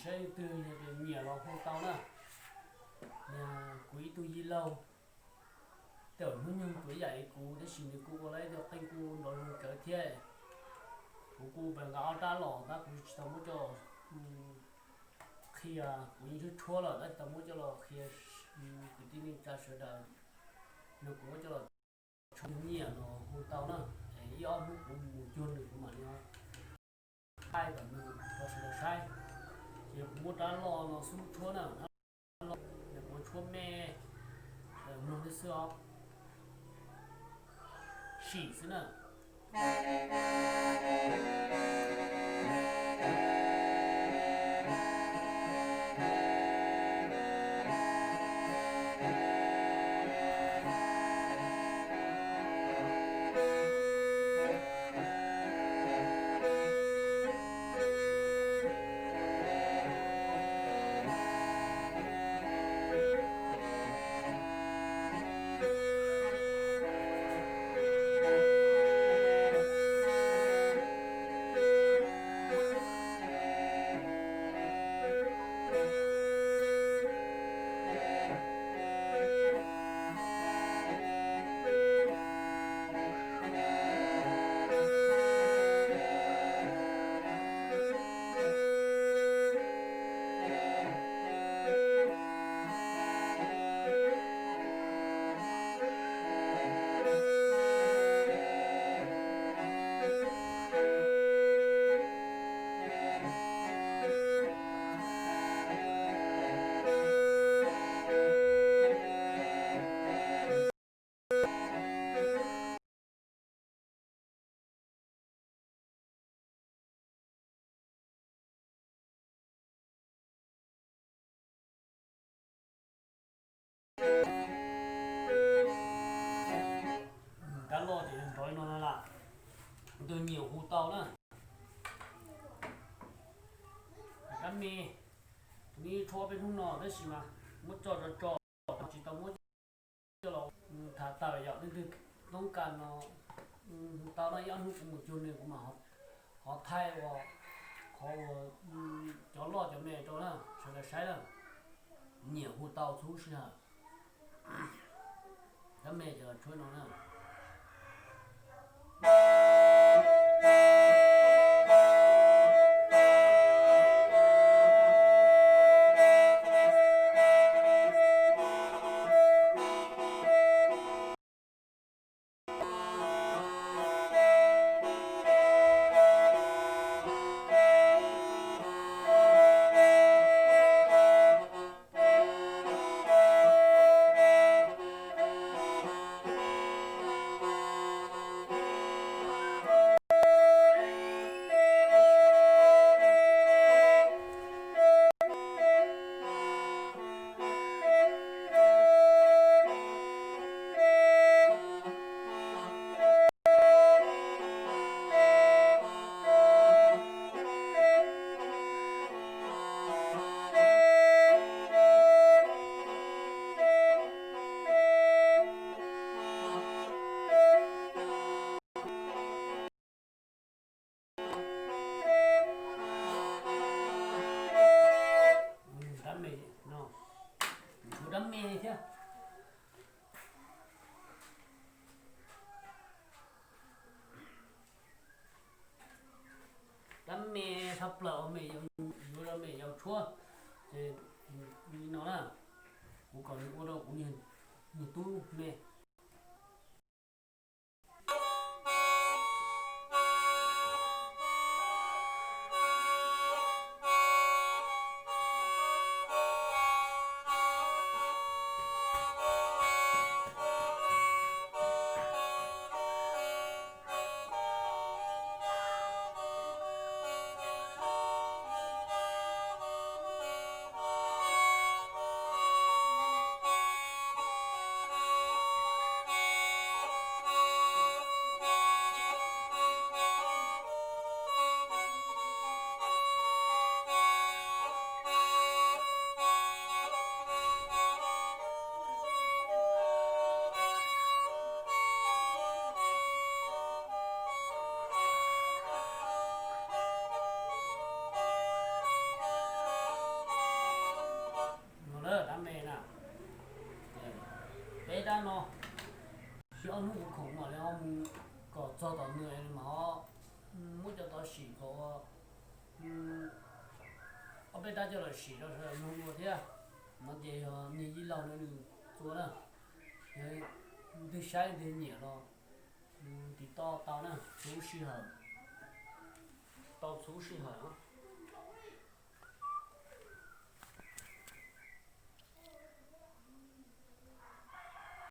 Saib leej twg yog tias nyiam los hu tau na. Kuv ib tug yij laug, tej zaum hnub nyoog tsuas ib yam li kuv tab sis nws kuj ua lawm ib tug qeej kuj nrov zoo tsawv thiab. Kuv kuj pab nqa ob rab los tab kuv tsis tau muab coj los qhia, kuv yeej tshuab tshuab lawm tab tsis tau muab coj los qhia kwv tij neej tsa sawv daws. Nws kuv muab coj los, tsis nyiam los hu tau na, es ib ob hnub kuv mus cuag nws kuv mam li thaij kom nws tau sawv daws saib. Ces kuv muab rab loj no xub tshuab na, rab loj, kuv tshuab me, mloog thiab xwb os, sim xwb na. Rab loj ces nrov li no na lam, leej twg nyiam hu tau na. Rab me, tus me tshuab peb hnub no tab sis mas muab tso tso tso, tsis tau muab coj los tham tawm yom. Leej twg toob kas no hu tau no, ib ob hnub kuv mus cuag nws kuv mam ho thaij ua qhov uas cov loj cov me rau na, sawv daws saib na. Nyiam hu tau txhua sij hawm. Rab me ces los tshuab no na. Rab me no, tshuav rab me thiab. Rab me tshaj plaws uas me yuav rau me yaus tshuab, ces li no na, kuv kom nws ua rau kuv niag tub me. No, siv ob hnub kuv khoom mam li ho mus kom txog tom nws mas ho muab cov tov sim kom ua ob peb rab coj los sim rau sawv daws mloog dua thiab. No ces yog niag yij laug no nws txua na, yog leej twg saib leej twg nyiam los tiv toj tau na, txhua sij hawm, tau txhua sij hawm.